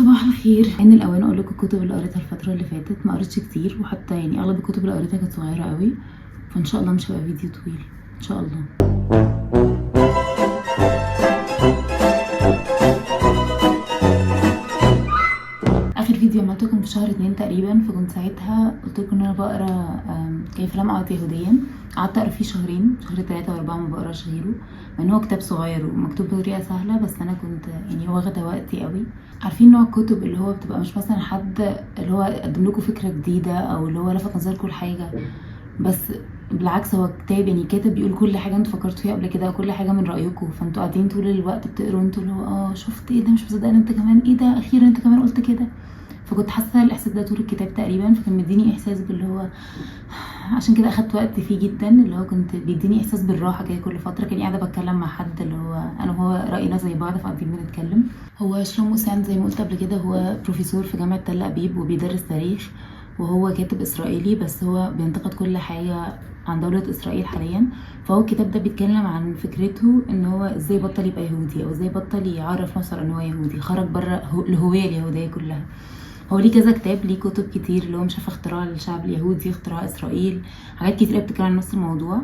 صباح الخير. آن الاوان اقول لكم الكتب اللي قريتها الفترة اللي فاتت. ما قريتش كتير، وحتى يعني اغلب الكتب اللي قريتها كانت صغيرة قوي، فان شاء الله مش هيبقى فيديو طويل ان شاء الله. اخر فيديو عملته كان في شهر 2 تقريبا، فكنت ساعتها قلت لكم ان انا بقرا كيف لم اعد يهوديا. قعدت اقرا فيه شهرين، شهر 3 و4 ما بقراش غيره، مع ان هو كتاب صغير ومكتوب بطريقة سهلة، بس انا كنت يعني واخده وقتي قوي. عارفين نوع الكتب اللي هو بتبقى مش مثلا حد اللي هو قدم لكم فكرة جديدة او اللي هو لفت نظركم لحاجة، بس بالعكس هو كتاب يعني كاتب بيقول كل حاجة انتوا فكرتوا فيها قبل كده، كل حاجة من رايكم، فانتوا قاعدين طول الوقت بتقروا انتوا اللي هو شفت ايه ده، مش مصدقه انت كمان، ايه ده اخيرا انت كمان قلت كده. فكنت حاسه الاحساس ده طول الكتاب تقريبا، فكان مديني احساس باللي هو، عشان كده اخدت وقت فيه جدا، اللي هو كنت بيديني احساس بالراحة كده كل فترة، كاني قاعدة بتكلم مع حد اللي هو انا وهو راينا زي بعض، فقاعدين بنتكلم. هو شلومو ساند زي ما قلت قبل كده هو بروفيسور في جامعه تل ابيب وبيدرس تاريخ، وهو كاتب اسرائيلي بس هو بينتقد كل حاجة عن دولة إسرائيل حاليا. فهو الكتاب ده بيتكلم عن فكرته إن هو إزاي بطل يبقى يهودي، أو إزاي بطل يعرف نفسه إن هو يهودي، خرج بره الهوية اليهودية كلها. هو ليه كذا كتاب، ليه كتب كتير اللي هو مش عارفة اختراع الشعب اليهودي، اختراع إسرائيل، حاجات كتير بتتكلم عن نفس الموضوع،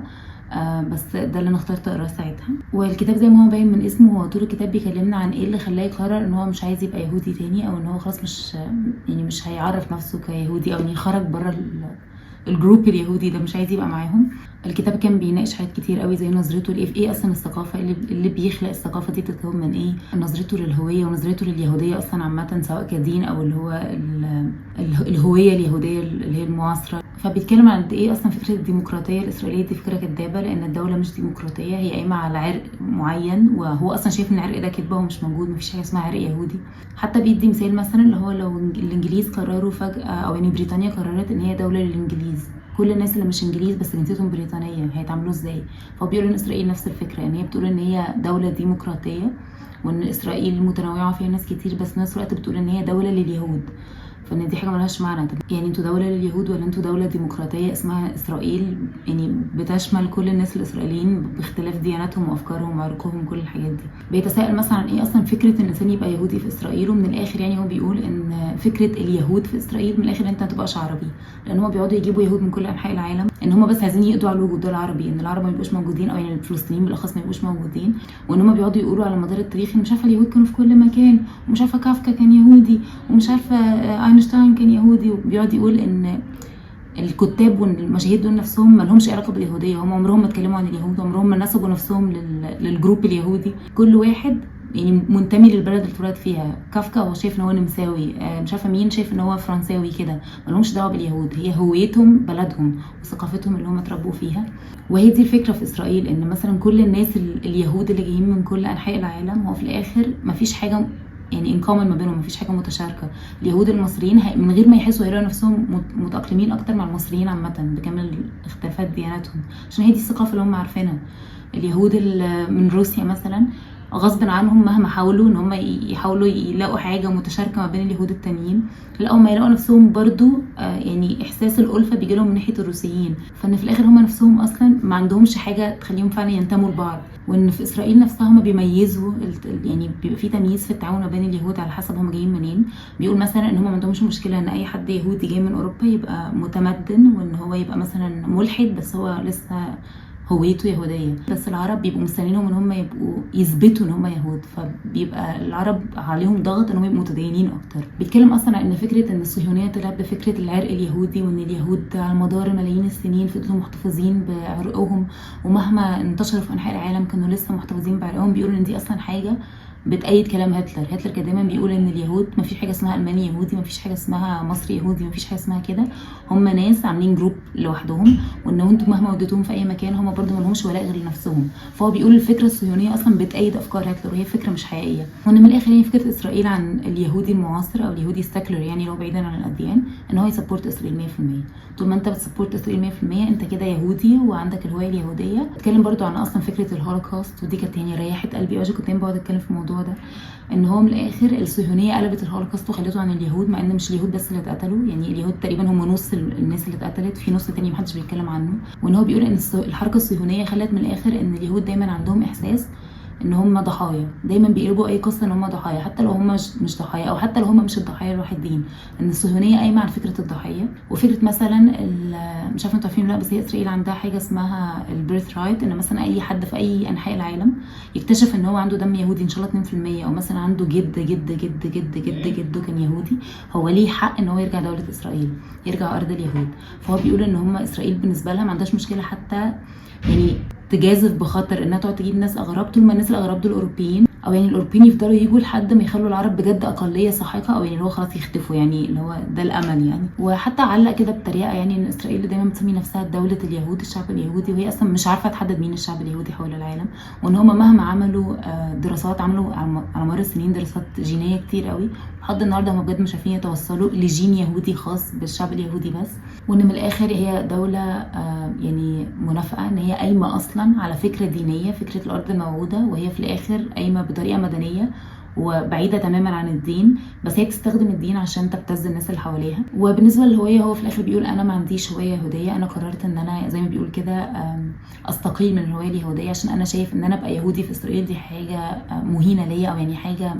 بس ده اللي انا اخترت اقراه ساعتها. والكتاب زي ما هو باين من اسمه، هو طول الكتاب بيكلمنا عن ايه اللي خلاه يقرر ان هو مش عايز يبقى يهودي تاني، او ان هو خلاص مش يعني مش هيعرف نفسه كيهودي، او انه خرج بره ال group اليهودي ده، مش عايز يبقى معاهم. الكتاب كان بيناقش حاجات كتير قوي، زي نظرته لايه ايه اصلا الثقافة، اللي بيخلق الثقافة دي بتتكون من ايه، نظرته للهوية ونظرته لليهوديه اصلا عامة، سواء كدين او اللي هو الهوية اليهودية اللي هي المعاصرة. فبيتكلم عن قد ايه اصلا فكرة الديمقراطية الاسرائيلية دي فكرة كدابه، لان الدولة مش ديمقراطية، هي قايمة على عرق معين، وهو اصلا شايف ان العرق ده كدبه ومش موجود، مفيش حاجة اسمها عرق يهودي. حتى بيدي مثال مثلا اللي هو لو الانجليز قرروا فجاة، او يعني بريطانيا قررت ان هي دولة للانجليز، كل الناس اللي مش انجليز بس جنسيتهم بريطانية هيتعاملوا ازاي؟ فهو بيقول ان اسرائيل نفس الفكرة، ان هي بتقول ان هي دولة ديمقراطية وان اسرائيل متنوعة فيها ناس كتير، بس في نفس الوقت بتقول ان هي دولة لليهود، فان دي حاجة ملهاش معنى. طب يعني انتوا دولة لليهود ولا انتوا دولة ديمقراطية اسمها اسرائيل، يعني بتشمل كل الناس الاسرائيليين باختلاف دياناتهم وافكارهم وعرقهم وكل الحاجات دي. بيتساءل مثلا عن ايه اصلا فكرة ان الانسان يبقى يهودي في اسرائيل، ومن الاخر يعني هو بيقول ان فكرة اليهود في اسرائيل من الاخر انت ما تبقاش عربي، لان هم بيقعدوا يجيبوا يهود من كل انحاء العالم، ان هم بس عايزين يقضوا على الوجود العربي، ان العرب ما يبقوش موجودين، او يعني الفلسطينيين بالاخص ما يبقوش موجودين، وان هم بيقعدوا يقولوا على مدار التاريخ ان مش عارفه اليهود كانوا في كل مكان، ومش عارفه كافكا كان يهودي، ومش عارفه اينشتاين كان يهودي، وبيقعد يقول ان الكتاب والمشاهير دول نفسهم ما لهمش علاقة باليهوديه، هم عمرهم ما اتكلموا عن اليهود، عمرهم ما نسبوا نفسهم لل group اليهودي، كل واحد يعني منتمي للبلد اللي اتولد فيها. كافكا هو شايف ان هو نمساوي، مش عارفه مين شايف ان هو فرنساوي كده، ما لهمش دعوه باليهود، هي هويتهم بلدهم وثقافتهم اللي هم اتربوا فيها. وهي دي الفكرة في اسرائيل، ان مثلا كل الناس اليهود اللي جايين من كل انحاء العالم، هو في الاخر ما فيش حاجة يعني in common ما بينهم، مفيش حاجة متشاركه. اليهود المصريين من غير ما يحسوا هيلاقوا نفسهم متاقلمين اكتر مع المصريين عامة بكامل اختلافات دياناتهم، عشان هي دي الثقافة اللي هم عارفينها. اليهود من روسيا مثلا غصب عنهم مهما حاولوا ان هم يحاولوا يلاقوا حاجة متشاركه ما بين اليهود التانيين، لا هم يلاقوا نفسهم برضو يعني احساس الالفة بيجي لهم من ناحية الروسيين، فان في الاخر هم نفسهم اصلا ما عندهمش حاجة تخليهم فعلا ينتموا لبعض. وان في اسرائيل نفسها هم بيميزوا يعني بيبقى في تمييز في التعاون ما بين اليهود على حسب هم جايين منين. بيقول مثلا ان هم ما عندهمش مشكلة ان اي حد يهودي جاي من اوروبا يبقى متمدن، وان هو يبقى مثلا ملحد بس هو لسه هويته يهودية، بس العرب بيبقوا مستنيينهم ان هم يبقوا يثبتوا ان هم يهود، فبيبقى العرب عليهم ضغط ان هم يبقوا متدينين اكتر. بيتكلم اصلا عن ان فكرة ان الصهيونية طلعت بفكره العرق اليهودي، وان اليهود على مدار ملايين السنين فضلوا محتفظين بعرقهم، ومهما انتشروا في انحاء العالم كانوا لسه محتفظين بعرقهم. بيقولوا ان دي اصلا حاجة بتأيد كلام هتلر. هتلر كان دايما بيقول ان اليهود ما فيش حاجة اسمها الماني يهودي، ما فيش حاجة اسمها مصري يهودي، ما فيش حاجة اسمها كده، هم ناس عاملين group لوحدهم، وان انتم مهما وديتوهم في اي مكان هم برضو ما لهمش ولاء غير لنفسهم. فهو بيقول الفكرة الصهيونية اصلا بتأيد افكار هتلر، وهي فكرة مش حقيقية. وان من الاخر هي فكرة اسرائيل عن اليهودي المعاصر او اليهودي ال secular، يعني لو بعيدا عن الاديان، ان هو ي support اسرائيل 100%. طول ما انت بت support اسرائيل 100% انت كده يهودي وعندك الهوية اليهودية. اتكلم برضو عن اصلا فكرة الهولوكوست، ودي كانت يعني ريحت قلبي قوي، كنت دايما بقعد اتكلم في الموضوع ده، ان هو من الاخر الصهيونية قلبت الهولوكوست وخلته عن اليهود، مع ان مش اليهود بس اللي اتقتلوا، يعني اليهود تقريبا هم نص الناس اللي اتقتلت، في نص تاني محدش بيتكلم عنه. وان هو بيقول ان الحركة الصهيونية خلت من الاخر ان اليهود دايما عندهم احساس ان هم ضحايا. دايما بيقلبوا اي قصة ان هم ضحايا، حتى لو هم مش ضحايا، او حتى لو هم مش الضحايا الوحيدين. ان الصهيونية قايمة على فكرة الضحية، وفكره مثلا مش عارفه انتوا عارفين ولا لا، بس هي اسرائيل عندها حاجة اسمها ال birthright، ان مثلا اي حد في اي انحاء العالم يكتشف ان هو عنده دم يهودي ان شاء الله 2%، او مثلا عنده جد جد جد جد جد جده كان يهودي، هو ليه حق ان هو يرجع دولة اسرائيل، يرجع ارض اليهود. فهو بيقول ان هم اسرائيل بالنسبة لها ما عندهاش مشكلة حتى يعني تجازف بخطر انها تقعد تجيب ناس اغراب، طول ما الناس الاغراب دول اوروبيين، او يعني الاوروبيين يفضلوا يجوا لحد ما يخلوا العرب بجد اقلية ساحقة، او يعني اللي هو خلاص يختفوا، يعني اللي هو ده الامل يعني. وحتى علق كده بطريقة يعني ان اسرائيل دايما بتسمي نفسها دولة اليهود، الشعب اليهودي، وهي اصلا مش عارفه تحدد مين الشعب اليهودي حول العالم. وان هم مهما عملوا دراسات، عملوا على مر السنين دراسات جينية كتير قوي، لحد النهارده هم بجد مش عارفين يتوصلوا لجين يهودي خاص بالشعب اليهودي بس. وان من الاخر هي دولة يعني منافقه، ان هي قايمة اصلا على فكرة دينية، فكرة الارض الموعوده، وهي في الاخر قايمة بطريقة مدنية وبعيدة تماما عن الدين، بس هي بتستخدم الدين عشان تبتز الناس اللي حواليها. وبالنسبة للهوية، هو في الاخر بيقول انا ما عنديش هوية يهودية، انا قررت ان انا زي ما بيقول كده استقيل من الهوية اليهودية، عشان انا شايف ان انا ابقى يهودي في اسرائيل دي حاجة مهينة ليا، او يعني حاجة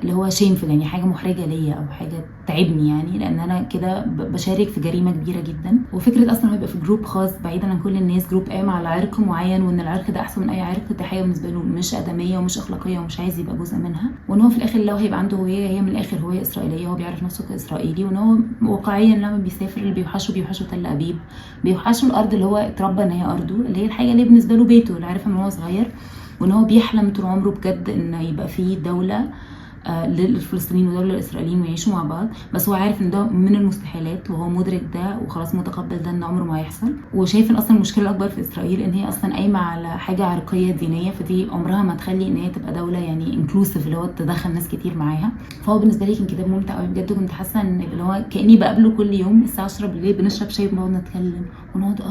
اللي هو shameful، يعني حاجة محرجه ليا او حاجة تعبني يعني، لان انا كده بشارك في جريمة كبيرة جدا. وفكره اصلا هو يبقى في group خاص بعيدا عن كل الناس، group قايم على عرق معين، وان العرق ده احسن من اي عرق، دي حاجة بالنسبة له مش ادميه ومش اخلاقية ومش عايز يبقى جزء منها. وان هو في الاخر لو هيبقى عنده هوية، هي من الاخر هوية اسرائيلية، هو بيعرف نفسه كاسرائيلي. وان هو واقعيا لما بيسافر اللي بيوحشه بيوحشه تل ابيب، بيوحشه الارض اللي هو اتربى ان هي ارضه، اللي هي الحاجة اللي بالنسبة له بيته اللي عارفها من هو صغير. وان هو بيحلم طول عمره بجد ان يبقى فيه دولة للفلسطينيين ودولة للإسرائيليين ويعيشوا مع بعض، بس هو عارف ان ده من المستحيلات، وهو مدرك ده وخلاص متقبل ده ان عمره ما هيحصل. وشايف ان اصلا المشكلة الأكبر في إسرائيل ان هي اصلا قايمة على حاجة عرقية دينية، فدي عمرها ما تخلي ان هي تبقى دولة يعني inclusive اللي هو تدخل ناس كتير معاها. فهو بالنسبة لي كان كتاب ممتع قوي بجد، كنت حاسة ان اللي هو كأني بقابله كل يوم الساعة 10 بالليل، بنشرب شاي بنقعد نتكلم ونقعد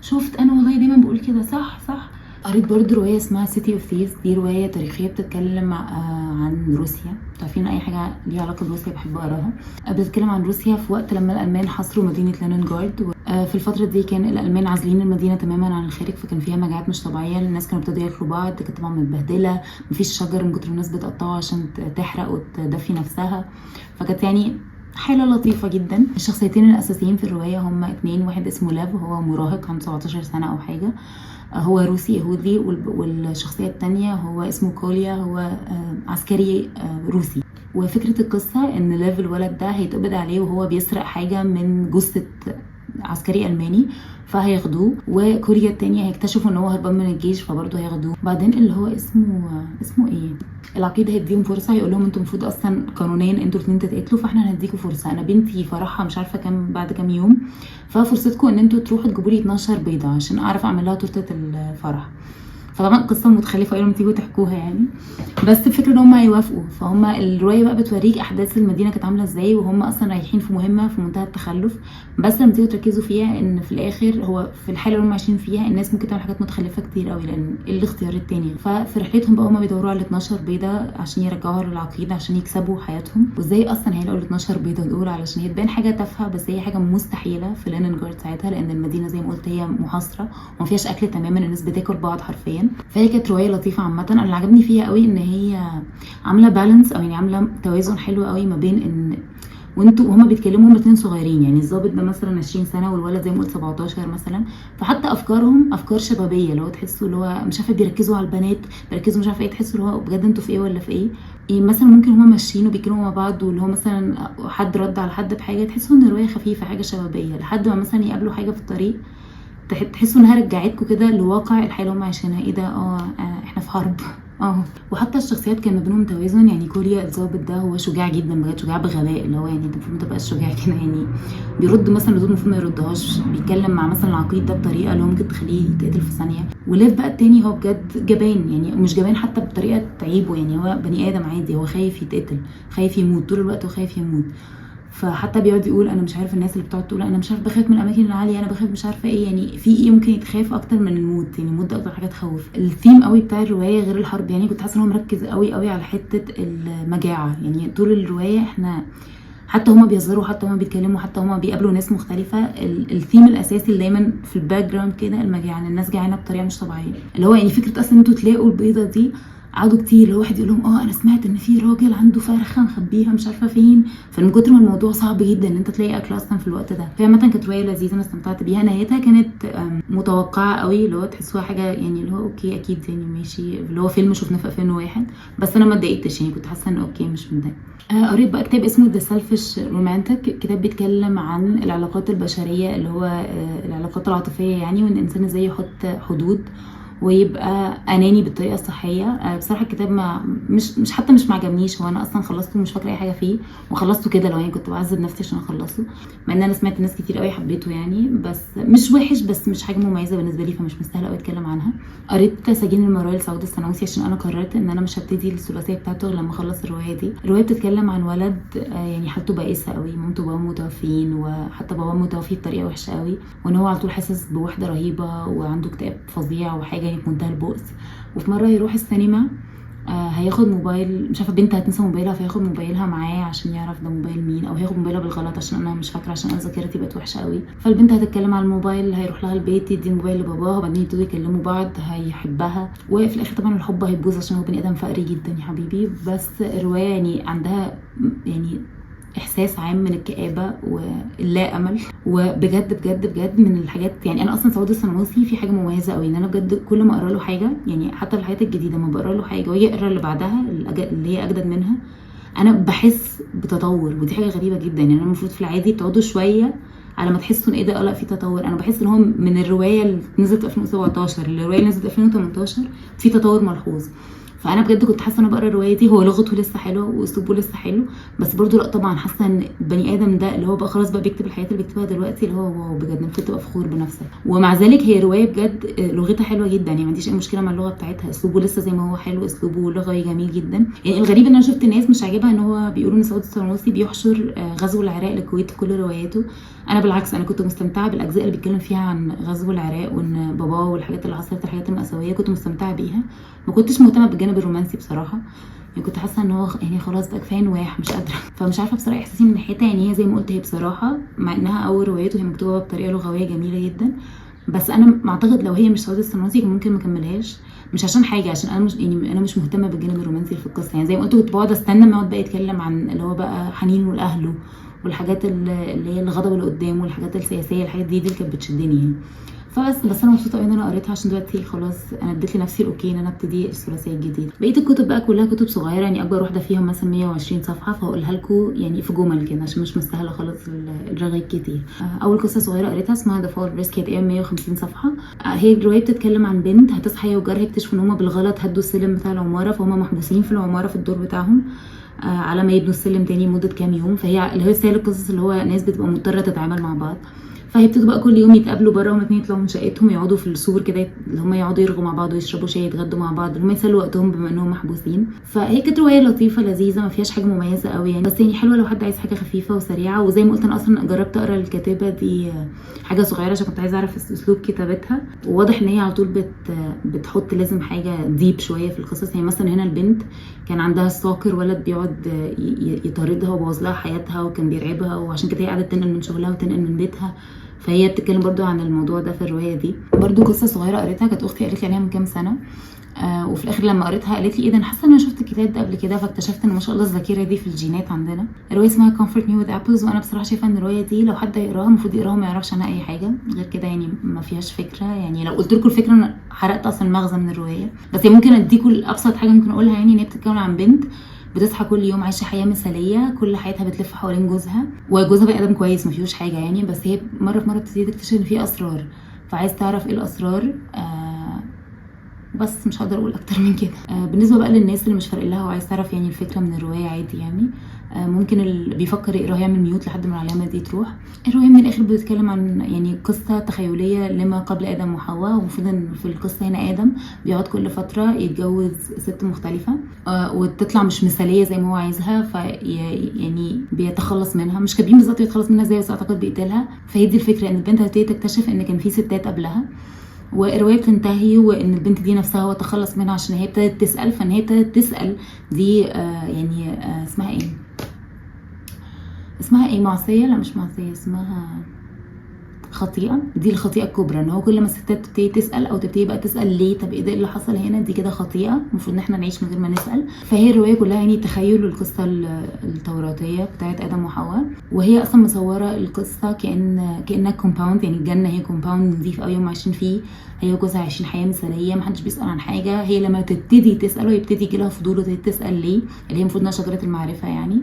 شفت انا والله دايما بقول كده صح صح. قريت برضه رواية اسمها City of Thieves، دي رواية تاريخية بتتكلم عن روسيا. عارفين أي حاجة ليها علاقة بروسيا بحب أقراها. بتتكلم عن روسيا في وقت لما الألمان حاصروا مدينة لينينجراد. في الفترة دي كان الألمان عازلين المدينة تماما عن الخارج، فكان فيها مجاعات مش طبيعية، الناس كانوا ابتدوا ياكلوا بعض، كانت طبعا متبهدلة، مفيش شجر من كتر الناس بتقطعه عشان تحرق وتدفي نفسها، فكانت يعني حالة لطيفة جدا. الشخصيتين الأساسيين في الرواية هما اتنين، واحد اسمه لاف وهو مراهق عنده 17 سنة أو حاجة، هو روسي يهودي، والشخصية التانية هو اسمه كوليا، هو عسكري روسي. وفكرة القصة إن لاف الولد ده هيتقبض عليه وهو بيسرق حاجة من جثة عسكري ألماني، فهياخدوه، وكوريا التانية هيكتشفوا ان هو هربان من الجيش فبرضه هياخدوه. بعدين اللي هو اسمه ايه العقيد هيديهم فرصة، هيقول لهم انتوا المفروض اصلا قانونيا انتوا الاثنين تتقتلوا، فاحنا هنديكوا فرصة، انا بنتي فرحها مش عارفه كام بعد كام يوم، ففرصتكم ان انتوا تروحوا تجيبوا لي 12 بيضة عشان اعرف اعمل لها تورته الفرح. فطبعا قصة متخلفة قوي لما تيجوا تحكوها يعني، بس الفكرة ان هم هيوافقوا. فهم الرواية بقى بتوريك احداث المدينة كانت عامله ازاي، وهم اصلا رايحين في مهمة في منتهى التخلف، بس لما تيجوا تركزوا فيها ان في الاخر هو في الحالة اللي هم عايشين فيها الناس ممكن تعمل حاجات متخلفة كتير قوي، لان ايه الاختيار التاني. ففي رحلتهم بقى هم بيدوروا على 12 بيضة عشان يرجعوها للعقيد عشان يكسبوا حياتهم. وازاي اصلا هيلاقوا ال 12 بيضة دول؟ علشان هي تبان حاجة تافهة بس هي حاجة مستحيلة في لينينجراد ساعتها، لان المدينة زي ما قلت هي محاصرة وما فيهاش اكل تماما، الناس بتاكل بعض حرفيا. فهي كانت رواية لطيفة عامة. انا اللي عجبني فيها قوي ان هي عامله balance، او يعني عامله توازن حلو قوي ما بين ان وانتوا وهما بيتكلموا هما اتنين صغيرين، يعني الظابط ده مثلا 20 سنة والولد زي ما قلت 17 مثلا، فحتى افكارهم افكار شبابية، اللي هو تحسوا اللي هو مش عارفه بيركزوا على البنات، بيركزوا مش عارفه ايه، تحسوا اللي هو بجد انتوا في ايه ولا في ايه. يعني مثلا ممكن هما ماشيين وبيتكلموا مع بعض، واللي هو مثلا حد رد على حد بحاجة، تحسوا ان الرواية خفيفة حاجة شبابية، لحد ما مثلا يقابلوا حاجة في الطريق تحسوا انها رجعتكم كده لواقع الحياة اللي هم عايشينها. ايه ده، احنا في حرب. وحتى الشخصيات كان ما بينهم توازن، يعني كوريا الظابط ده هو شجاع جدا بجد، شجاع بغباء، اللي هو يعني انت المفروض ما تبقاش شجاع كده، يعني بيرد مثلا ردود المفروض ما يردهاش، بيتكلم مع مثلا العقيد ده بطريقة اللي هو ممكن تخليه يتقتل في ثانية. وليف بقى التاني هو بجد جبان، يعني مش جبان حتى بطريقة تعيبه، يعني هو بني ادم عادي، هو خايف يتقتل، خايف يموت طول الوقت وخايف يموت. فحتى بيقعد يقول انا مش عارف، الناس اللي بتقعد تقول انا مش عارف بخاف من الاماكن العالية، انا بخاف مش عارفه ايه، يعني في ايه ممكن يتخاف اكتر من الموت؟ يعني الموت ده اكتر حاجة تخوف. الثيم قوي بتاع الرواية غير الحرب، يعني كنت حاسه ان هو مركز قوي قوي على حتة المجاعة، يعني طول الرواية احنا حتى هما بيهزروا، حتى هما بيتكلموا، حتى هما بيقابلوا ناس مختلفة، الثيم الاساسي اللي دايما في ال background كده المجاعة، الناس جعانة بطريقة مش طبيعية. اللي هو يعني فكرة اصلا انتوا تلاقوا البيضة دي، قعدوا كتير اللي هو واحد يقول لهم انا سمعت ان في راجل عنده فرخة مخبيها مش عارفه فين. فمن كتر ما الموضوع صعب جدا ان انت تلاقي اكل اصلا في الوقت ده. فعامه كانت رواية لذيذة، انا استمتعت بيها. نهايتها كانت متوقعه قوي، اللي هو تحسوها حاجة يعني اللي هو okay اكيد يعني ماشي، اللي هو فيلم شفناه في 2001، بس انا ما اتضايقتش يعني، كنت حاسه ان okay مش متضايقة. قريت بقى كتاب اسمه The Selfish Romantic، كتاب بيتكلم عن العلاقات البشرية، اللي هو العلاقات العاطفية يعني، وان الانسان ازاي يحط حدود ويبقى اناني بالطريقة الصحية. بصراحة الكتاب ما مش مش حتى مش معجبنيش، هو انا اصلا خلصته ومش فاكره اي حاجة فيه، وخلصته كده لو يعني كنت بعذب نفسي عشان اخلصه، مع ان انا سمعت ناس كتير قوي حبيته يعني، بس مش وحش، بس مش حاجة مميزة بالنسبة لي، فمش مستاهلة قوي اتكلم عنها. قريت سجين المرايا لسعود السنوسي، عشان انا قررت ان انا مش هبتدي الثلاثية بتاعته غير لما اخلص الرواية دي. الرواية بتتكلم عن ولد يعني حالته بائسه قوي، مامته وباباه متوفيين، وحتى باباه متوفي بطريقة وحشة قوي، وان هو على طول حاسس بوحده رهيبة وعنده اكتئاب فظيع وحاجه يعني في منتهى البؤس. وفي مرة يروح السينما، هياخد موبايل، مش عارفه بنت هتنسى موبايلها فياخد موبايلها معاه عشان يعرف ده موبايل مين، او هياخد موبايلها بالغلط عشان انا مش فاكره، عشان انا ذاكرتي بقت وحشة قوي. فالبنت هتتكلم على الموبايل، هيروح لها البيت يدي الموبايل لباباها، وبعدين يبتدوا يكلموا بعض، هيحبها، وفي الاخر طبعا الحب هيبوظ عشان هو بني ادم فقري جدا يا حبيبي. بس الرواية يعني عندها يعني احساس عام من الكآبة واللا امل، وبجد بجد بجد من الحاجات يعني انا اصلا سعود السنوسي في حاجة مميزة قوي، ان انا بجد كل ما اقرا له حاجة يعني حتى في الحاجات الجديدة ما بقرا له حاجة واجي اقرا اللي بعدها اللي هي اجدد منها، انا بحس بتطور، ودي حاجة غريبة جدا. يعني انا المفروض في العادي بتقعدوا شوية على ما تحسوا ان ايه ده، لا في تطور. انا بحس ان هو من الرواية اللي نزلت 2017 للرواية اللي نزلت 2018 في تطور ملحوظ. فانا بجد كنت حاسه ان انا بقرا الرواية دي، هو لغته لسه حلوة واسلوبه لسه حلو، بس برضو لا طبعا حاسه ان البني ادم ده اللي هو بقى خلاص بقى بيكتب الحاجات اللي بيكتبها دلوقتي، اللي هو wow بجد المفروض تبقى فخور بنفسك. ومع ذلك هي رواية بجد لغتها حلوة جدا، يعني ما عنديش اي مشكلة مع اللغة بتاعتها، اسلوبه لسه زي ما هو حلو، اسلوبه لغوي جميل جدا. يعني الغريب ان انا شفت ناس مش عاجبها ان هو بيقولوا ان سعود السنوسي بيحشر غزو العراق للكويت في كل رواياته. انا بالعكس انا كنت مستمتعه بالاجزاء اللي بيتكلم فيها عن غزو العراق وان باباه والحاجات اللي حصلت، الحاجات المأساوية كنت مستمتعه بيها، ما كنتش مهتمة بالجانب الرومانسي بصراحة. يعني كنت حاسه ان هو يعني خلاص بقى كفاية نواح مش قادرة. فمش عارفه بصراحة احساسي من ناحيتها، يعني هي زي ما قلت هي بصراحة مع انها اول روايته هي مكتوبة بطريقة لغوية جميلة جدا، بس انا ما اعتقد لو هي مش سعود السنوسي كان ممكن ما اكملهاش، مش عشان حاجة، عشان انا مش يعني انا مش مهتمة بالجانب الرومانسي في القصة. يعني زي ما قلت كنت بقعد استنى ما يقعد بقى يتكلم عن اللي هو بقى حنينه لاهله والحاجات اللي هي الغضب اللي قدامه والحاجات السياسية، الحاجات دي اللي كانت بتشدني يعني. بس انا مبسوطة قوي ان انا قريتها، عشان دلوقتي خلاص انا اديت لنفسي ال okay ان انا ابتدي الثلاثية الجديدة. بقية الكتب بقى كلها كتب صغيرة، يعني اكبر واحدة فيهم مثلا 120 صفحة، فهقولها لكم يعني في جمل كده عشان مش مستاهلة خالص الرغي الكتير. اول قصة صغيرة قريتها اسمها The Fall Risk، هي تقريبا 150 صفحة. هي الرواية بتتكلم عن بنت هتصحى هي وجارها يكتشفوا ان هم بالغلط هدوا السلم بتاع العمارة، فهم محبوسين في العمارة في الدور بتاعهم على ما يبنوا السلم تاني لمدة كام يوم. فهي اللي هي style القصص اللي هو ناس بتبقى مضطرة تتعامل مع بعض، فهيبتدوا بقى كل يوم يتقابلوا بره، هما اتنين يطلعوا من شقتهم يقعدوا في السور كده، اللي هما يقعدوا يرغوا مع بعض ويشربوا شاي يتغدوا مع بعض، اللي هما يسلوا وقتهم بما انهم محبوسين. فهي كانت رواية لطيفة لذيذة ما فيهاش حاجة مميزة قوي يعني، بس يعني حلوة لو حد عايز حاجة خفيفة وسريعة. وزي ما قلت انا اصلا جربت اقرا الكاتبة دي حاجة صغيرة عشان كنت عايزه اعرف اسلوب كتابتها، وواضح ان هي على طول بتحط لازم حاجة deep شوية في القصص. يعني مثلا هنا البنت كان عندها stalker ولد بيقعد يطاردها وبوظ لها حياتها وكان بيرعبها، وعشان كده هي قعدت تنقل من شغلها وتنقل من بيتها، فهي بتتكلم برضو عن الموضوع ده في الرواية دي. برضو قصة صغيرة قريتها كانت اختي قالت لي عليها من كام سنة، وفي الاخر لما قريتها قالت لي ايه ده انا حاسه ان انا شفت الكتاب ده قبل كده، فاكتشفت ان ما شاء الله الذاكرة دي في الجينات عندنا. الرواية اسمها Comfort Me with Apples، وانا بصراحة شايفه ان الرواية دي لو حد يقراها المفروض يقراها وما يعرفش عنها اي حاجة غير كده، يعني ما فيهاش فكرة. يعني لو قلت لكم الفكرة انا حرقت اصلا المغزى من الرواية، بس ممكن اديكم ابسط حاجة ممكن اقولها، يعني ان هي بتتكلم عن بنت بتصحى كل يوم عايشه حياة مثاليه، كل حياتها بتلف حوالين جوزها، وجوزها بني ادم كويس ما فيهوش حاجة يعني، بس هي مرة في مرة بتبتدي تكتشف ان في اسرار، فعايز تعرف ايه الاسرار. بس مش هقدر اقول اكتر من كده. بالنسبة بقى للناس اللي مش فارق لها وعايز تعرف يعني الفكرة من الرواية عادي، يعني ممكن اللي بيفكر يقراها يعمل mute لحد ما العلامة دي تروح. الرواية من الاخر بتتكلم عن يعني قصة تخيليه لما قبل ادم وحواء، ومفروض ان في القصة هنا ادم بيقعد كل فترة يتجوز ست مختلفة، وتطلع مش مثاليه زي ما هو عايزها، في يعني بيتخلص منها، مش كاتبين بالظبط بيتخلص منها ازاي بس اعتقد بيقتلها. فهي دي الفكرة، ان البنت هتبتدي تكتشف ان كان في ستات قبلها، والرواية بتنتهي وان البنت دي نفسها هو تخلص منها عشان هي ابتدت تسال. فان هي ابتدت تسال دي يعني اسمها ايه، اسمها ايه، معصيه، لا مش معصيه، اسمها خطيئة. دي الخطيئة الكبرى، ان هو كل ما الستات تبتدي تسال او تبتدي بقى تسال ليه، طب ايه ده اللي حصل هنا، دي كده خطيئة، المفروض ان احنا نعيش من غير ما نسال. فهي الرواية كلها يعني تخيل القصة التوراتيه بتاعت ادم وحواء، وهي اصلا مصوره القصة كانها compound، يعني الجنة هي compound نظيف قوي هم عايشين فيه، هي وجوزها عايشين حياة مثاليه، محدش بيسال عن حاجة. هي لما تبتدي تساله يبتدي يجي لها فضول وتبتدي تسال ليه، اللي هي المفروض انها شجرة المعرفة يعني،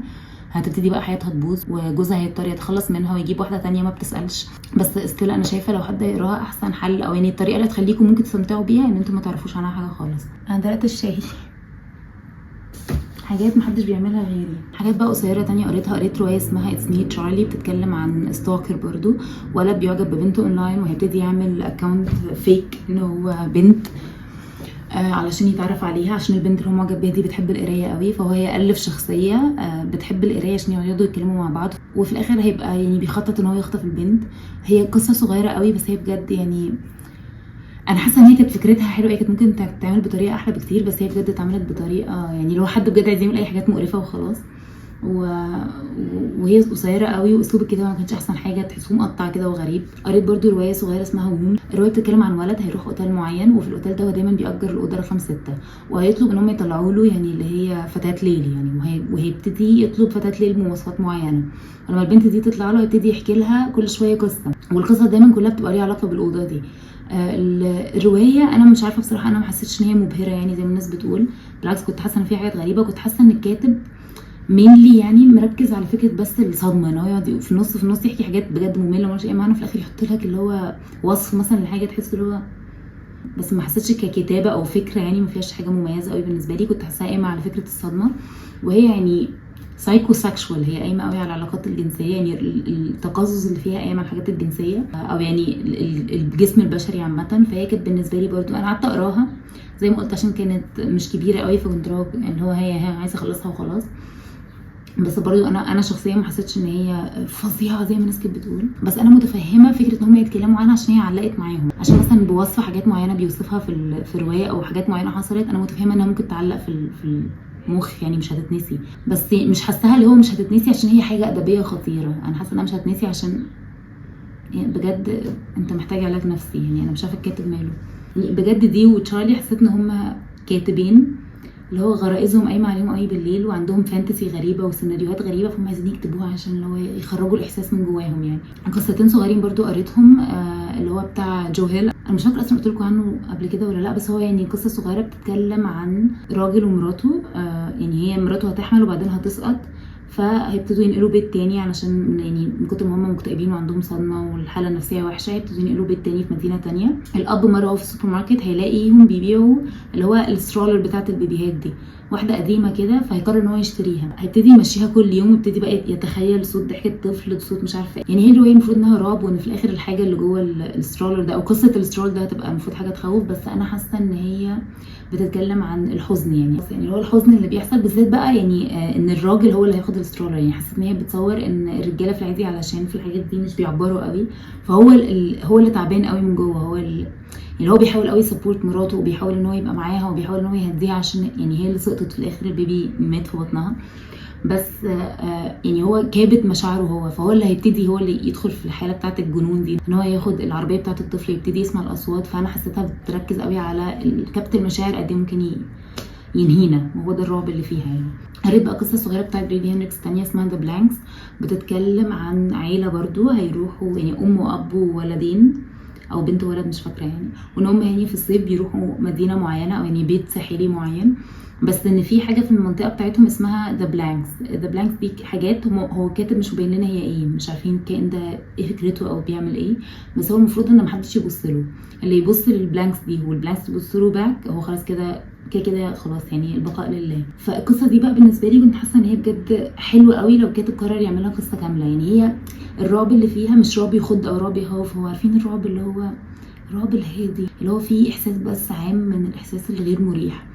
هتبتدي بقى حياتها تبوظ وجوزها هيضطر يتخلص منها ويجيب واحدة تانية ما بتسالش. بس still انا شايفه لو حد يقراها احسن حل، او يعني الطريقة اللي تخليكم ممكن تستمتعوا بيها ان انتم ما تعرفوش عنها حاجة خالص. انا دلقت الشاي، حاجات محدش بيعملها غيري. حاجات بقى قصيرة تانية قريتها، قريت رواية اسمها It's Me Charlie، بتتكلم عن stalker برضو، ولد بيعجب ببنته اونلاين وهيبتدي يعمل account fake ان هو بنت علشان يتعرف عليها، عشان البنت اللي هو معجب بيها دي بتحب القراية قوي، فهو هيألف شخصية بتحب القراية عشان يقعدوا يتكلموا مع بعض، وفي الاخر هيبقى يعني بيخطط ان هو يخطف البنت. هي قصة صغيرة قوي بس هي بجد يعني انا حاسه ان هي كانت فكرتها حلوة، هي كانت ممكن تتعمل بطريقة احلى بكتير، بس هي بجد اتعملت بطريقة يعني لو حد بجد عايز يعمل اي حاجات مقرفة وخلاص. وهي قصيرة قوي واسلوب الكتابة ما كانش احسن حاجة، تحسوه مقطع كده وغريب. قريت برضو رواية صغيرة اسمها Womb. الرواية بتتكلم عن ولد هيروح اوتيل معين، وفي الاوتيل ده هو دايما بيأجر الاوضة رقم 6، وهيطلب ان هم يطلعوا له يعني اللي هي فتاة ليل يعني، وهيبتدي يطلب فتاة ليل بمواصفات معينة. ولما البنت دي تطلع له هيبتدي يحكي لها كل شوية قصة، والقصه دايما كلها بتبقى ليها علاقة بالاوضه دي. الرواية انا مش عارفه بصراحة، انا ما حسيتش ان هي مبهرة يعني زي ما الناس بتقول، بالعكس كنت حاسه ان في حاجات غريبة، كنت حاسه ان الكاتب mainly يعني مركز على فكرة بس الصدمة، ان هو يقعد في النص يحكي حاجات بجد مملة مالهاش اي معنى، وفي الاخر يحط لك اللي هو وصف مثلا لحاجة تحس اللي هو، بس ما حسيتش ككتابه او فكرة يعني ما فيهاش حاجة مميزة قوي بالنسبة لي، كنت حاساها قايمة على فكرة الصدمة، وهي يعني psychosexual، هي قايمة قوي على العلاقات الجنسية، يعني التقزز اللي فيها قايم على الحاجات الجنسية او يعني الجسم البشري عامة. فهي كانت بالنسبة لي برضو انا قعدت اقراها زي ما قلت عشان كانت مش كبيرة قوي، فكنت اللي هو هي عايزه اخلصها وخلاص. بس برضو انا شخصيا ما حسيتش ان هي فظيعة زي ما الناس كانت بتقول، بس انا متفهمه فكرة ان هم يتكلموا عنها عشان هي علقت معاهم، عشان مثلا بوصف حاجات معينة بيوصفها في الرواية او حاجات معينة حصلت، انا متفهمه انها ممكن تعلق في المخ يعني مش هتتنسي، بس مش حاساها اللي هو مش هتتنسي عشان هي حاجة ادبية خطيرة، انا حاسه انها مش هتتنسي عشان يعني بجد انت محتاج علاج نفسي يعني، انا مش عارفه الكاتب ماله يعني بجد. دي وتشارلي حسيت ان هم كاتبين اللي هو غرائزهم قايمة عليهم قوي بالليل، وعندهم fantasy غريبة وسيناريوهات غريبة، فهم عايزين يكتبوها عشان اللي هو يخرجوا الاحساس من جواهم يعني. قصتين صغيرين برضو قريتهم، اللي هو بتاع جو هيل، انا مش فاكره اصلا قلت لكم عنه قبل كده ولا لا، بس هو يعني قصة صغيرة بتتكلم عن راجل ومراته، يعني هي مراته هتحمل وبعدين هتسقط، فهيبتدوا ينقلوا بيت تاني علشان يعني من كتر ما هم مكتئبين وعندهم صدمة والحالة النفسية وحشة، هيبتدوا ينقلوا بيت تاني في مدينة تانية. الاب مرة هو في السوبر ماركت هيلاقيهم بيبيعوا اللي هو ال stroller بتاعه البيبيهات دي، واحدة قديمة كده، فهيقرر ان هو يشتريها، هيبتدي يمشيها كل يوم، ويبتدي بقى يتخيل صوت ضحكه طفل، صوت مش عارفه يعني. هي الرواية المفروض انها رعب، وان في الاخر الحاجة اللي جوه ال stroller ده او قصة ال stroller ده هتبقى المفروض حاجة تخوف، بس انا حاسه ان هي بتتكلم عن الحزن يعني هو الحزن اللي بيحصل بالذات بقى يعني ان الراجل هو اللي هياخد ال stroller. يعني حسيت ان هي بتصور ان الرجالة في العادي علشان في الحاجات دي مش بيعبروا قوي، فهو هو اللي تعبان قوي من جوه، هو يعني هو بيحاول قوي support مراته، وبيحاول ان هو يبقى معاها، وبيحاول ان هو يهديها عشان يعني هي اللي سقطت في الاخر، ال baby مات في بطنها، بس يعني هو كابت مشاعره هو، فهو اللي هيبتدي هو اللي يدخل في الحالة بتاعه الجنون دي، ان هو ياخد العربية بتاعه الطفل يبتدي يسمع الاصوات. فانا حسيتها بتركز قوي على كبت المشاعر قد ايه ممكن ينهينا، وهو ده الرعب اللي فيها يعني. قريت بقى قصة صغيرة بتاعت جريدي هنريكس تانية اسمها The Blanks، بتتكلم عن عيله برضو هيروحوا يعني ام واب وولدين او بنت وولد مش فاكره يعني، وان هم يعني في الصيف بيروحوا مدينة معينة او يعني بيت ساحلي معين، بس ان في حاجة في المنطقة بتاعتهم اسمها The Blanks. The Blanks دي حاجات هو كاتب مش مبين لنا هي ايه، مش عارفين الكائن ده ايه فكرته او بيعمل ايه، بس هو المفروض ان محدش يبص له، اللي يبص لل blanks دي وال blanks تبص له back هو خلاص كده كده كده خلاص يعني البقاء لله. فالقصة دي بقى بالنسبة لي كنت حاسه ان هي بجد حلوة قوي لو كاتب قرر يعملها قصة كاملة، يعني هي الرعب اللي فيها مش رعب يخض او رعب يخوف، هو عارفين الرعب اللي هو الرعب الهادي اللي هو فيه احساس بس عام من الاحساس الغير مريح.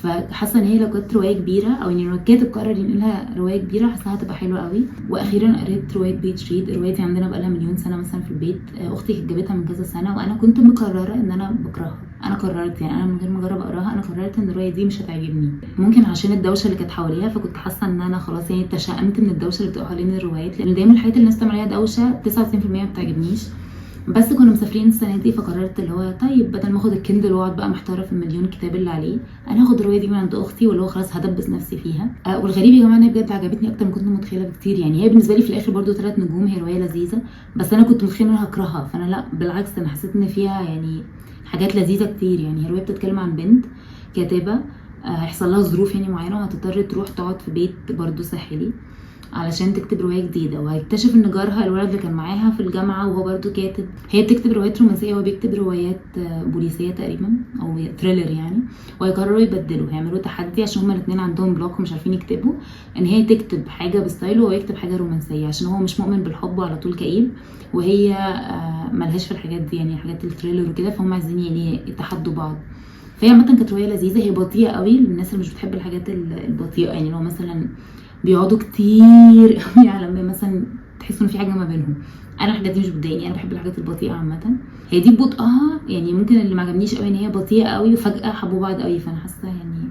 فحاسه ان هي لو كانت رواية كبيره، او يعني لو الكاتب قرر ينقلها رواية كبيره، حاساها هتبقى حلوة قوي. واخيرا قريت رواية بيت ريد. الرواية دي عندنا بقالها مليون سنة مثلا في البيت، اختي كانت جابتها من كذا سنه، وانا كنت مقررة ان انا بكرهها. انا قررت يعني انا من غير ما اجرب اقراها، انا قررت ان الرواية دي مش هتعجبني، ممكن عشان الدوشة اللي كانت حواليها. فكنت حاسه ان انا خلاص يعني تشائمت من الدوشة اللي بتبقى حوالين الروايات، لان دايما الحاجات اللي الناس بتعمل عليها دوشه 99% ما بتعجبنيش. بس كنا مسافرين السنة دي، فقررت اللي هو طيب بدل ما اخد ال Kindle واقعد بقى محتارة في المليون كتاب اللي عليه، انا هاخد الرواية دي من عند اختي، واللي هو خلاص هدبس نفسي فيها. والغريب يا جماعة ان هي بجد عجبتني اكتر ما كنت متخيله بكتير. يعني هي بالنسبة لي في الاخر برضو 3 نجوم، هي رواية لذيذة، بس انا كنت متخيله ان انا هكرهها، فانا لا بالعكس انا حسيت ان فيها يعني حاجات لذيذة كتير. يعني هي رواية بتتكلم عن بنت كاتبه، هيحصل لها ظروف يعني معينة، وهتضطر تروح تقعد في بيت برضو ساحلي علشان تكتب رواية جديدة. وهيكتشف ان جارها الولد اللي كان معاها في الجامعة وهو برضو كاتب، هي بتكتب روايات رومانسية وهو بيكتب روايات بوليسيه تقريبا او thriller يعني، وهيقرروا يبدلوا، هيعملوا تحدي عشان هما الاثنين عندهم block ومش عارفين يكتبوا، ان هي تكتب حاجة ب style ه وهو يكتب حاجة رومانسية، عشان هو مش مؤمن بالحب وعلى طول كئيب، وهي ملهاش في الحاجات دي يعني حاجات ال thriller وكده، فهم عايزين يعني يتحدوا بعض. فهي عامة كانت رواية لذيذة، هي بطيئه قوي للناس اللي مش بتحب الحاجات البطيئة، يعني لو مثلا بيقعدوا كتير قوي على ما مثلا تحسوا ان في حاجة ما بينهم. انا الحاجات دي مش بتضايقني، انا بحب الحاجات البطيئة عامة. هي دي ببطئها يعني، ممكن اللي ما عجبنيش قوي ان هي بطيئه قوي وفجاة حبوا بعض قوي، فانا حاسه يعني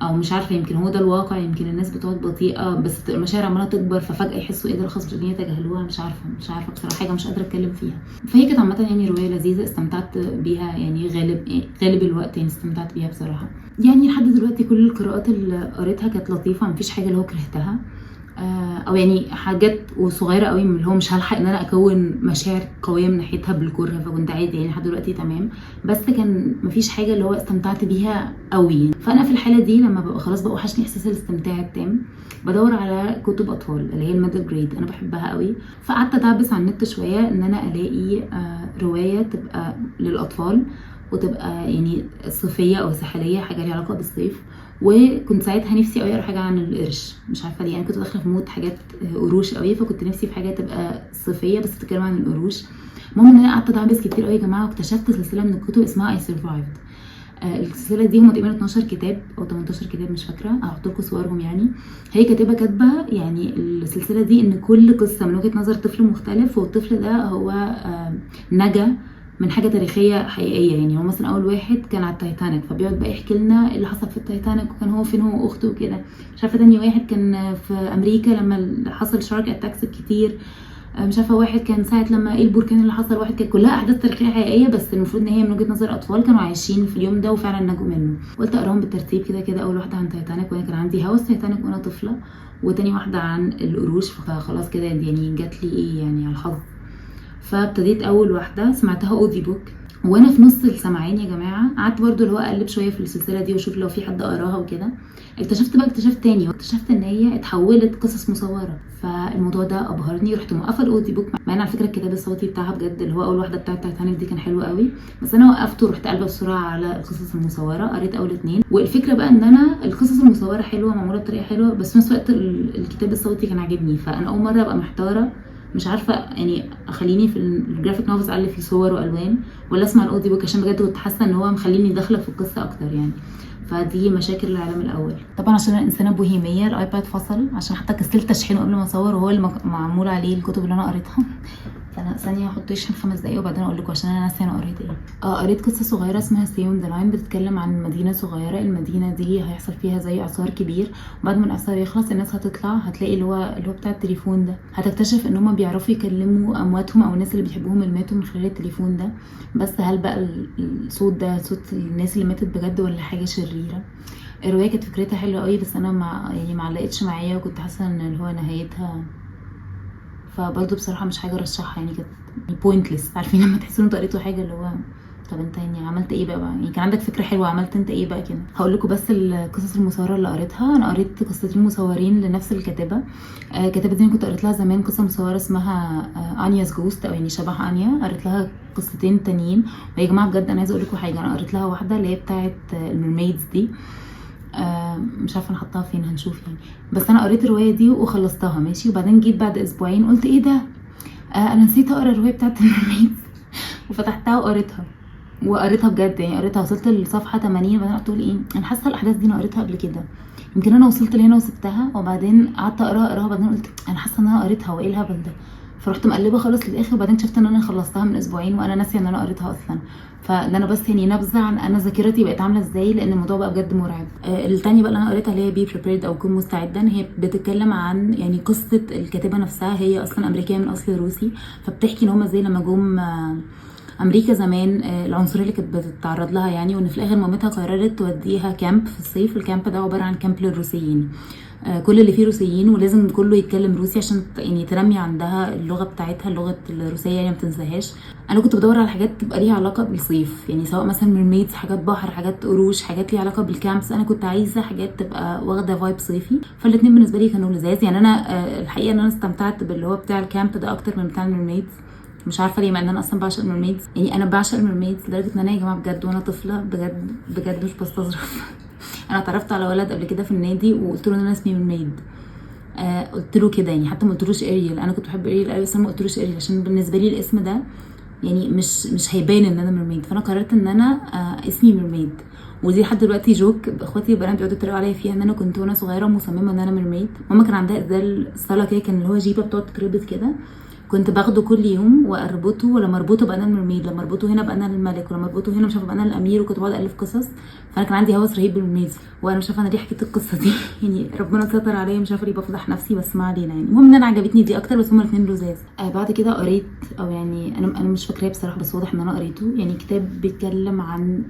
او مش عارفه، يمكن هو ده الواقع، يمكن الناس بتقعد بطيئه بس المشاعر عماله تكبر، ففجاه يحسوا ايه ده خلاص مش قادرين يتجاهلوها. مش عارفه بصراحة، حاجة مش قادرة اتكلم فيها. فهي كانت عامة يعني رواية لذيذة استمتعت بيها يعني غالب الوقت يعني استمتعت بيها بصراحة. يعني لحد دلوقتي كل القراءات اللي قريتها كانت لطيفة، مفيش حاجة اللي هو كرهتها، او يعني حاجات وصغيره قوي من اللي هو مش هلحق ان انا اكون مشاعر قوية من ناحيتها بالكرة، فكنت عادي يعني لحد دلوقتي تمام. بس كان مفيش حاجة اللي هو استمتعت بيها قوي. فانا في الحالة دي لما ببقى خلاص بقى وحشني احساس الاستمتاع التام، بدور على كتب اطفال اللي هي ال middle grade، انا بحبها قوي. فقعدت ادعبس على النت شوية ان انا الاقي رواية تبقى للاطفال وتبقى يعني صيفية او ساحليه، حاجة ليها علاقة بالصيف. وكنت ساعتها نفسي قوي اقرا حاجة عن القرش، مش عارفه ليه، انا كنت داخله في mood حاجات قروش قوي، فكنت نفسي في حاجة تبقى صيفية بس بتتكلم عن القروش. المهم ان انا قعدت ادعبس كتير قوي يا جماعة، واكتشفت سلسلة من الكتب اسمها I Survived. السلسلة دي هم تقريبا 12 كتاب او 18 كتاب مش فاكره، هحط لكم صورهم. يعني هي كاتبه كاتبه يعني السلسلة دي ان كل قصة من وجهه نظر طفل مختلف، والطفل ده هو نجا من حاجة تاريخية حقيقية. يعني هو مثلا اول واحد كان على التايتانيك، فبيقعد بقى يحكي لنا اللي حصل في التايتانيك وكان هو فين هو واخته وكده، مش عارفه. تاني واحد كان في امريكا لما حصل shark attacks كتير، مش عارفه. واحد كان ساعة لما ايه البركان اللي حصل، واحد كان كلها احداث تاريخية حقيقية، بس المفروض ان هي من وجهه نظر اطفال كانوا عايشين في اليوم ده وفعلا نجوا منه. قلت اقراهم بالترتيب كده كده، اول واحدة عن تايتانيك وانا كان عندي هوس تايتانيك وانا طفله، وتاني واحدة عن القروش، فخلاص كده يعني جات لي ايه يعني على الحظ. فابتديت اول واحدة سمعتها audiobook، وانا في نص السمعان يا جماعة قعدت برضو اللي هو اقلب شوية في السلسلة دي واشوف لو في حد قراها وكده. اكتشفت بقى اكتشفت تاني، واكتشفت ان هي اتحولت قصص مصوره، فالموضوع ده ابهرني. رحت موقفه ال audiobook، مع ان على فكرة الكتاب الصوتي بتاعها بجد اللي هو اول واحدة بتاعت تايتانيك دي كان حلو قوي، بس انا وقفته ورحت قلبه بسرعة على القصص المصورة، قريت اول اتنين. والفكرة بقى ان انا القصص المصورة حلوة معمولة بطريقة حلوة، بس في نفس الوقت الكتاب الصوتي كان عاجبني. فانا اول مرة ابقى محتارة مش عارفه يعني اخليني في ال graphic novels اللي فيه صور والوان ولا اسمع ال audiobook، عشان بجد كنت حاسه ان هو مخليني داخله في القصة اكتر يعني. فدي مشاكل العالم الاول. طبعا عشان انا انسانه بوهيميه ال iPad فصل، عشان حتى كسلت اشحنه قبل ما اصور، وهو اللي معمول عليه الكتب اللي انا قريتها. فانا ثانية هحطه يشحن 5 دقايق وبعدين اقول لكم عشان انا ناسيه انا قريت ايه. قريت قصة صغيرة اسمها Stay on the Line، بتتكلم عن مدينة صغيرة، المدينة دي هيحصل فيها زي اعصار كبير، وبعد ما الاعصار يخلص الناس هتطلع هتلاقي اللي هو بتاع التليفون ده، هتكتشف ان هم بيعرفوا يكلموا امواتهم او الناس اللي بيحبوهم اللي ماتوا من خلال التليفون ده. بس هل بقى الصوت ده صوت الناس اللي ماتت بجد ولا حاجة شريرة؟ الرواية كانت فكرتها حلوة قوي، بس انا ما يعني ما علقتش معايا، وكنت حاسه ان اللي هو نهايتها فبرضه بصراحة مش حاجة ارشحها يعني، كانت pointless. عارفين لما تحسوا ان انتوا قريتوا حاجة اللي هو طب انت يعني عملت ايه بقى، يعني كان عندك فكرة حلوة عملت انت ايه بقى كده. هقول لكم بس القصص المصورة اللي قريتها. انا قريت قصتين مصورين لنفس الكاتبة، الكاتبة دي انا كنت قريت لها زمان قصة مصوره اسمها Anya's Ghost او يعني شبح انيا، قريت لها قصتين تانيين. ويا جماعة بجد انا عايزه اقول لكم حاجة، انا قريت لها واحدة اللي هي بتاعه ال mermaids دي، مش عارفه انا حطاها فين هنشوف يعني، بس انا قريت الرواية دي وخلصتها ماشي. وبعدين جيت بعد اسبوعين قلت ايه ده، انا نسيت اقرا الرواية بتاعت ال mermaids وفتحتها وقريتها. وقريتها بجد، يعني قريتها وصلت للصفحه 80، وبعدين قعدت اقول ايه، انا حاسه الاحداث دي انا قريتها قبل كده، يمكن انا وصلت لهنا وسبتها، وبعدين قعدت اقراها اقراها، وبعدين قلت انا حاسه ان انا قريتها، وايه الهبل ده؟ فرحت مقلبه خالص للاخر، وبعدين شفت ان انا خلصتها من اسبوعين وانا ناسيه ان انا قريتها اصلا. فان انا بس يعني نبذه عن انا ذاكرتي بقت عامله ازاي، لان الموضوع بقى بجد مرعب. التانية بقى اللي انا قريتها اللي هي Be Prepared او كن مستعدا، هي بتتكلم عن يعني قصة الكاتبة نفسها، هي اصلا امريكية من اصل روسي، فبتحكي ان هم ازاي لما جم امريكا زمان، العنصرية اللي كانت بتتعرض لها يعني، وان في الاخر مامتها قررت توديها camp في الصيف. ال camp ده عبارة عن camp للروسيين، كل اللي فيه روسيين ولازم كله يتكلم روسي عشان يعني تنمي عندها اللغة بتاعتها، اللغة الروسية يعني ما تنساهاش. انا كنت بدور على حاجات تبقى ليها علاقة بالصيف، يعني سواء مثلا mermaids، حاجات بحر، حاجات قروش، حاجات ليها علاقة بال camps. انا كنت عايزه حاجات تبقى واخده vibe صيفي، فالاثنين بالنسبة لي كانوا لذاذ يعني. انا الحقيقة ان انا استمتعت باللي هو بتاع ال camp ده اكتر من بتاع ال mermaids، مش عارفه ليه، مع ان انا اصلا بعشق ال mermaids. يعني انا بعشق ال mermaids لدرجة ان انا يا جماعة بجد وانا طفله بجد بجد مش بستظرف، انا اتعرفت على ولد قبل كده في النادي وقلت له ان انا اسمي mermaid. قلت له كده يعني، حتى ما قلتلوش اريال، انا كنت بحب اريال قوي، بس انا ما قلتلوش اريال عشان بالنسبة لي الاسم ده يعني مش هيبان ان انا mermaid. فانا قررت ان انا اسمي mermaid، ودي لحد دلوقتي joke اخواتي البنات بيقعدوا يتريقوا عليا فيها، ان انا كنت وانا صغيرة مصممه ان انا mermaid. ماما كان عندها اسدال الصاله كده، كان اللي هو جيبه بتقعد تتربط كده، كنت باخده كل يوم واربطه، ولما اربطه بقى انا ال mermaid، لما اربطه هنا بقى انا الملك، ولما اربطه هنا مش عارفه بقى انا الامير، وكنت بقعد الف قصص. فانا كان عندي هوس رهيب بال mermaids، وانا مش عارفه انا ليه حكيت القصة دي يعني ربنا ستر عليا، مش عارفه ليه بفضح نفسي، بس ما علينا يعني. المهم ان انا عجبتني دي اكتر، بس هما الاثنين لذاذ. بعد كده قريت، او يعني انا مش فاكراه بصراحة، بس واضح ان انا قريته، يعني كتاب بيتكلم عن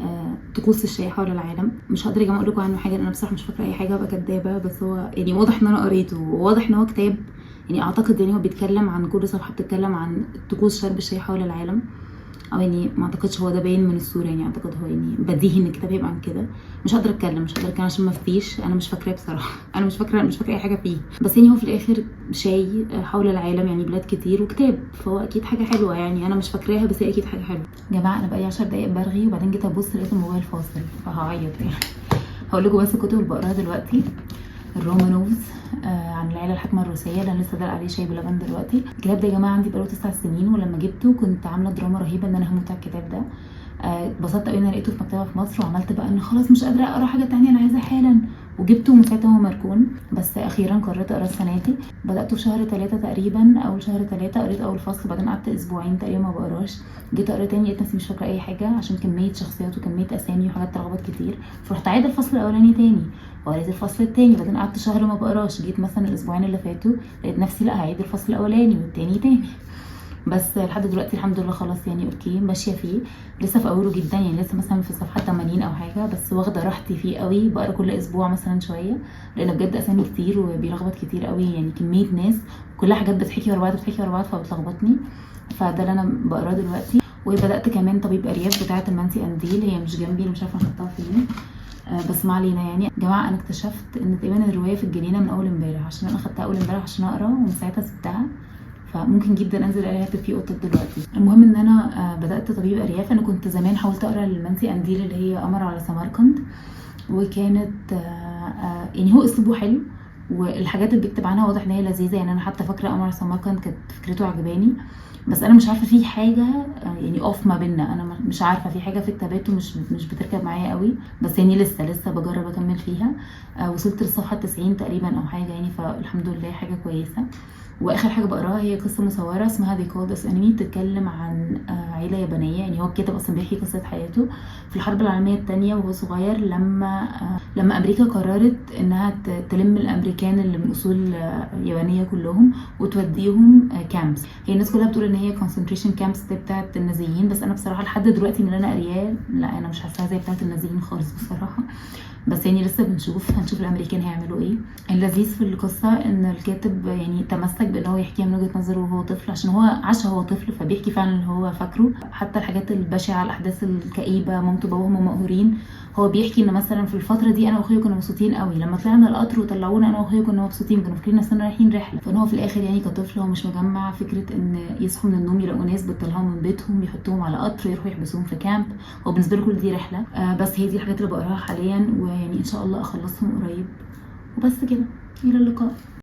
طقوس الشاي حول العالم. مش هقدر يا جماعة اقول لكم عنه حاجة لان انا بصراحة مش فاكره اي حاجة، ابقى كدابه، بس هو يعني واضح ان انا قريته، وواضح ان هو كتاب يعني اعتقد يعني هو بيتكلم عن كل صفحة بتتكلم عن طقوس شرب الشاي حول العالم، او يعني ما اعتقدش هو ده باين من الصورة، يعني اعتقد هو يعني بديهي ان الكتاب يبقى عن كده. مش هقدر اتكلم عشان ما فيش، انا مش فاكراه بصراحة، انا مش فاكره اي حاجة فيه، بس يعني هو في الاخر شاي حول العالم، يعني بلاد كتير وكتاب، فهو اكيد حاجة حلوة يعني، انا مش فاكراها بس هي اكيد حاجة حلوة. يا جماعة انا بقالي 10 دقايق برغي، وبعدين جيت ابص لقيت الموبايل فاصل، فهعيط يعني. هقول لكم بس الكتب اللي بقراها دلوقتي. الرومانوفز عن العيلة الحاكمة الروسية، اللي انا لسه دلق عليه شاي بلبن دلوقتي. الكتاب ده يا جماعة عندي بقاله 9 سنين، ولما جبته كنت عامله دراما رهيبة ان انا هموت على الكتاب ده. اتبسطت قوي ان انا لقيته في مكتبه في مصر، وعملت بقى ان خلاص مش قادرة اقرا حاجة تانية، انا عايزاه حالا، وجبته ومن ساعتها هو مركون. بس اخيرا قررت اقراه السنة دي. بداته في شهر 3 تقريبا، اول شهر 3 قريت اول فصل، بعدين قعدت اسبوعين تقريبا ما بقراش. جيت اقرا تاني لقيت نفسي مش فاكره اي حاجة، عشان كمية شخصيات وكمية اسامي وحاجات تلخبط كتير. فرحت عايدة الفصل الاولاني تاني، وقريت الفصل التاني، بعدين قعدت شهر ما بقراش. جيت مثلا الاسبوعين اللي فاتوا لقيت نفسي لا هعيد الفصل الاولاني والتاني تاني. بس لحد دلوقتي الحمد لله خلاص يعني okay ماشية فيه، لسه في اوله جدا يعني، لسه مثلا في الصفحة 80 او حاجة، بس واخده راحتي فيه قوي. بقرا كل اسبوع مثلا شوية، لان بجد اسامي كتير وبيلخبط كتير قوي، يعني كمية ناس كلها حاجات بتحكي ورا بعض بتحكي ورا بعض، فبتلخبطني. فده اللي انا بقراه دلوقتي. وبدات كمان طبيب ارياف بتاعه المنسي قنديل، هي مش جنبي، انا مش عارفه احطها فين، بس ما علينا. يعني يا جماعة انا اكتشفت ان تقريبا الرواية في الجنينة من اول امبارح، عشان انا خدتها اول امبارح عشان اقرا، ومن ساعتها سبتها، فممكن جدا انزل الاقيها في قطط دلوقتي. المهم ان انا بدات طبيب ارياف. انا كنت زمان حاولت اقرا المنسي قنديل اللي هي قمر على سمرقند، وكانت يعني هو اسلوبه حلو، والحاجات اللي بيكتب عنها واضح ان هي لذيذة يعني. انا حتى فاكره قمر على سمرقند كانت فكرته عجباني، بس انا مش عارفه في حاجة يعني off ما بينا، انا مش عارفه في حاجة في كتاباته مش بتركب معايا قوي، بس يعني لسه بجرب اكمل فيها. وصلت للصفحه 90 تقريبا او حاجة يعني، فالحمد لله حاجة كويسة. واخر حاجة بقراها هي قصة مصوره اسمها They Called Us Enemy، بتتكلم عن عيله يابانية. يعني هو الكاتب اصلا بيحكي قصة حياته في الحرب العالمية الثانية وهو صغير، لما امريكا قررت انها تلم الامريكان اللي من اصول يابانية كلهم وتوديهم camps. هي الناس كلها بتقول ان هي concentration camps دي بتاعت النازيين، بس انا بصراحة لحد دلوقتي من اللي انا قارياه لا، انا مش حاساها زي بتاعت النازيين خالص بصراحة، بس يعني لسه هنشوف الامريكان هيعملوا ايه. اللذيذ في القصة ان الكاتب يعني تمسك بان هو يحكيها من وجهه نظره وهو طفل، عشان هو عاش هو طفل، فبيحكي فعلا اللي هو فاكره، حتى الحاجات البشعة، الاحداث الكئيبه، مامته وباباه هما مقهورين. هو بيحكي ان مثلا في الفترة دي انا واخويا كنا مبسوطين قوي لما طلعنا القطر وطلعونا، انا واخويا كنا مبسوطين، كنا فاكرين نفسنا رايحين رحله. فان هو في الاخر يعني كطفل هو مش مجمع فكرة ان يصحوا من النوم يلاقوا ناس بتطلعهم من بيتهم يحطوهم على قطر يروحوا يحبسوهم في camp، هو بالنسبة له كل دي رحله. بس هي دي الحاجات اللي بقراها حاليا، ويعني ان شاء الله اخلصهم قريب. وبس كده، الى اللقاء.